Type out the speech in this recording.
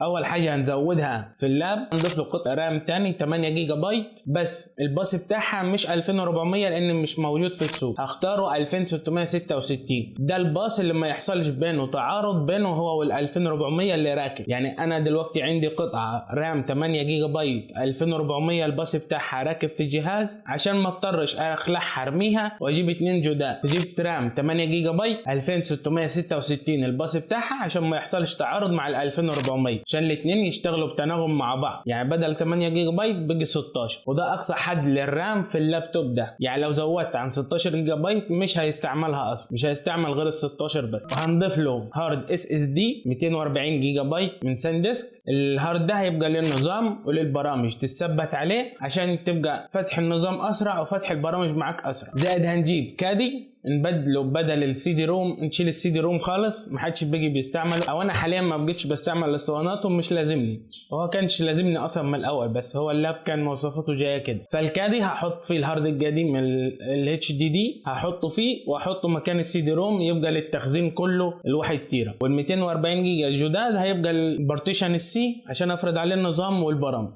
اول حاجة هنزودها في اللاب، نضيف له قطعه RAM تاني 8 جيجا بايت، بس الباص بتاعها مش 2400 لان مش موجود في السوق، هختاره 2666. ده الباص اللي ما يحصلش بينه تعارض بينه هو وال 2400 اللي راكب. يعني انا دلوقتي عندي قطعه RAM 8 جيجا بايت 2400 الباص بتاعها راكب في الجهاز، عشان ما اضطرش اخلعها ارميها واجيب اتنين جداد، جبت RAM 8 جيجا بايت 2666 الباص بتاعها عشان ما يحصلش تعارض مع ال 2400، عشان الاثنين يشتغلوا بتناغم مع بعض. يعني بدل 8 جيجا بايت بيجي 16، وده اقصى حد لل RAM في اللابتوب ده. يعني لو زودت عن 16 جيجا بايت مش هيستعملها اصلا، مش هيستعمل غير ال 16 بس. وهنضيف له hard SSD 240 جيجا بايت من SanDisk. ال hard ده هيبقى للنظام وللبرامج تثبت عليه عشان تبقى فتح النظام اسرع وفتح البرامج معاك اسرع. زائد هنجيب caddy نبدله بدل ال CD-ROM، نشيل ال CD-ROM خالص، ما حدش بيجي بيستعمله، او انا حاليا ما بقتش بستعمل الاسطوانات ومش لازمني، هو كانش لازمني اصلا من الاول، بس هو اللاب كان مواصفاته جاية كده. فال caddy هحط فيه ال hard القديم ال HDD هحطه فيه واحطه مكان ال CD-ROM، يبقى للتخزين كله الواحد تيرا. وال 240 جيجا الجداد هيبقى ال partition ال C عشان افرد عليه النظام والبرامج.